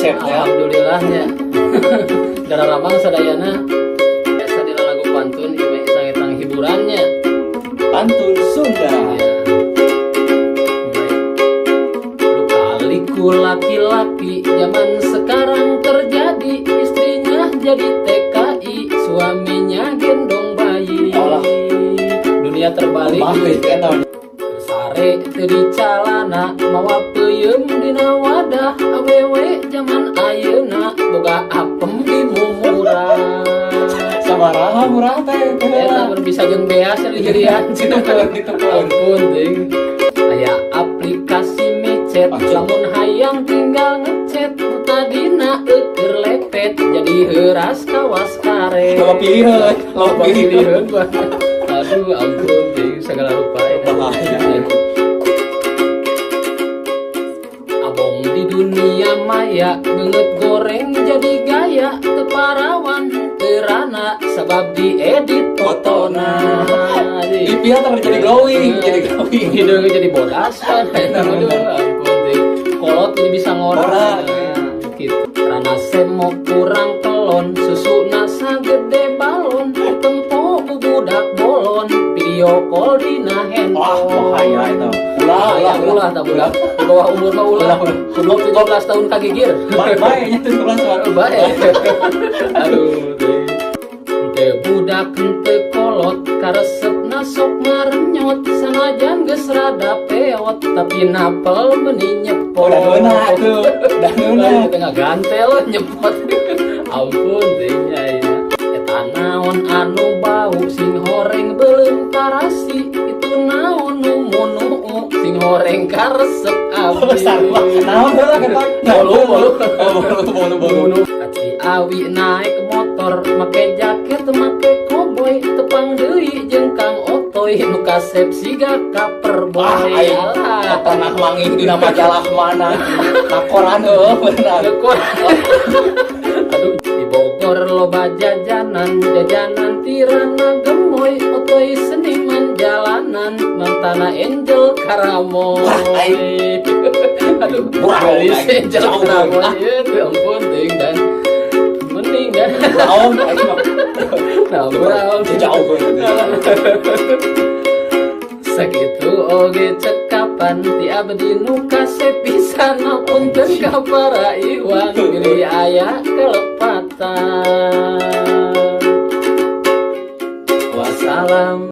Kasep ya. Alhamdulillahnya. Darah rabang sadayana. Biasa dina lagu pantun ieu mah isang-isang hiburannya. Pantun Sunda. Iya. Baik. Luka-liku laki-laki zaman sekarang terjadi, istrinya jadi TKI, suaminya gendong bayi. Alah. Dunia terbalik. Balik kan. Sare teu dicalana, mawa peuyeum dina wadah, awewe zaman ayeuna boga apem di mumurah. Sabaraha murah teh? Eta mun bisa jeung beas ya dijadian. Ditukeun, ditukeun. Ampun teuing. Aya aplikasi MiChat, Anjing. Lamun hayang tinggal ngechat, nu tadina eueur lepet jadi heuras kawas karet. Loba pilihan, loba Loba pilihan. Pilihan. Aduh, ampun teuing, segala rupa eta. Bahaya. Abong di dunia maya, beungeut goreng jadi gaya, teu parawan teu sabab diedit fotona. Di filter jadi glowing, jadi glowing. Hidung jadi bodas kan. Bener, Aduh, bener. Ampun teuing. Kolot jadi bisa ngora. Ngora. Nah, gitu. Rana semok kurang telon, susuna sagede balon, tempo ku budak bolon, video call dina handphone. Wah, bahaya itu. Ulah, Ulah, ulah, ulah, tak ulah. Di bawah umur mah ulah. Ulah, ulah. Belum 17 tahun kagigir. Bae, bae nya tuh sebelas. Bae. Aduh, teuing. Henteu budak henteu kolot, karesepna sok ngarenyot, sanajan geus rada peot, tapi napel meuni nyepot. Udah ngeunah tuh, udah ngeunah. Aduh, tengah gantel nyepot. Ampun teuing nya ya. Eta naon anu bau sing horeng beuleum tarasi, itu naon nu munuu sing horeng karesep abdi. Sarua. Naon heula kita? Bolu, bolu. Oh, bolu, bolu, bolu. Bunuh Ciawi naik motor make jaket make koboi, tepang deui jeung Kang Otoy nu kasep siga kaperboy. Wah, aing Alah. pernah manggih dina majalah mana. Na koran heueuh bener. Aduh, di Bogor loba jajanan, jajanan tirana gemoy, Otoy seniman jalanan, mantana Angel Karamoy. Wah, aing. Aduh, Wow, gelis aing. Angel Jauh, Karamoy. ah. Ya, ampun teuing dan mending dan Brown aing mah. Nah, brown. Jauh. Sakitu oge cekapan ti abdi nu kasep pisan, punten ka para iwan bilih aya kelepatan. Wassalam.